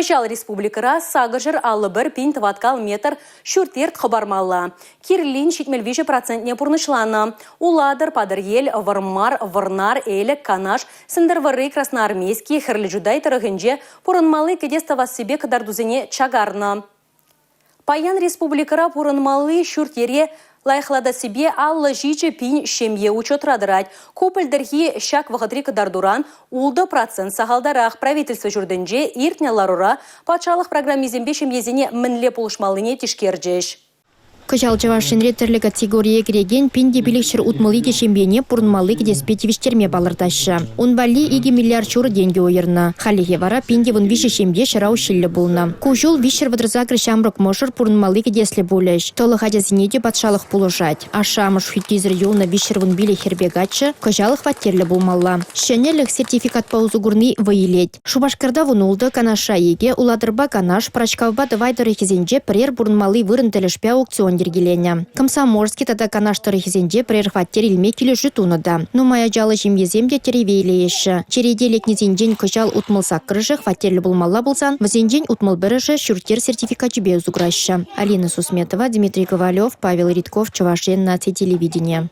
Кӑҫал республикӑра 851 пин тӑваткал метр ҫурт-йӗр хӑпармалла. Кирлин 73 процентне пурнӑҫланӑ. Улатӑр, Патӑрьел, Вӑрмар, Вӑрнар, Элӗк, Канаш, Сӗнтӗрвӑрри, Красноармейски, Хӗрлӗ Чутай тӑрӑхӗнче пурӑнмалли кӗтес тӑвассипе кӑтартусене чакарнӑ. Паян республикӑра пурӑнмалли ҫурт-йӗре лайӑхлатассипе 57 пин ҫемье учетра тӑрать. Ку пӗлтӗрхи ҫак вӑхӑтри кӑтартуран 6% сахалтарах. Правительство ҫуртӗнче иртнӗ ларура патшалӑх программисемпе ҫемьесене мӗнле пулӑшмаллине тишкерчӗҫ. Кӑҫал Чӑваш Енре тӗрлӗ категорие кӗрекен 1562 ҫемьене пурӑнмалли кӗтеспе тивӗҫтерме палӑртаҫҫӗ. Ун валли 2 миллиард ҫурӑ тенкӗ уйӑрнӑ. Хальлӗхе вара 1013 ҫемье ҫӑра уҫҫиллӗ пулнӑ. Ку ҫул 338 ҫамрӑк мӑшӑр пурӑнмалли кӗтеслӗ пулӗҫ. Тӑлӑх ачасене те патшалӑх пулӑшать. Ашшӗ-амӑш хӳттисӗр юлнӑ 315 хӗрпе каччӑ кӑҫал хваттерлӗ пулмалла. Ҫӗнӗлӗх сертификатпа усӑ курни вӑй илет. Шупашкарта 16, Канашра 2, Улатӑрпа Канаш, Пӑрачкавпа Тӑвай тӑрӑхӗсенче пӗрер пурӑнмалли вырӑн тӗлӗшпе аукцион йӗркеленӗ. Комсомольски тата Канаш тӑрӑхӗсенче пӗрер хваттер илме килӗшӳ тунӑ та. Нумай ачаллӑ ҫемьесем те тӗреве илееҫҫӗ. Черете лекнисенчен кӑҫал 68-шӗ хваттерлӗ пулмалла пулсан, вӗсенчен 61-шӗ ҫурт-йӗр сертификачӗпе усӑ кураҫҫӗ. Алина Сусметова, Дмитрий Ковалев, Павел Ритков, Чӑваш Ен наци телевиденийӗ.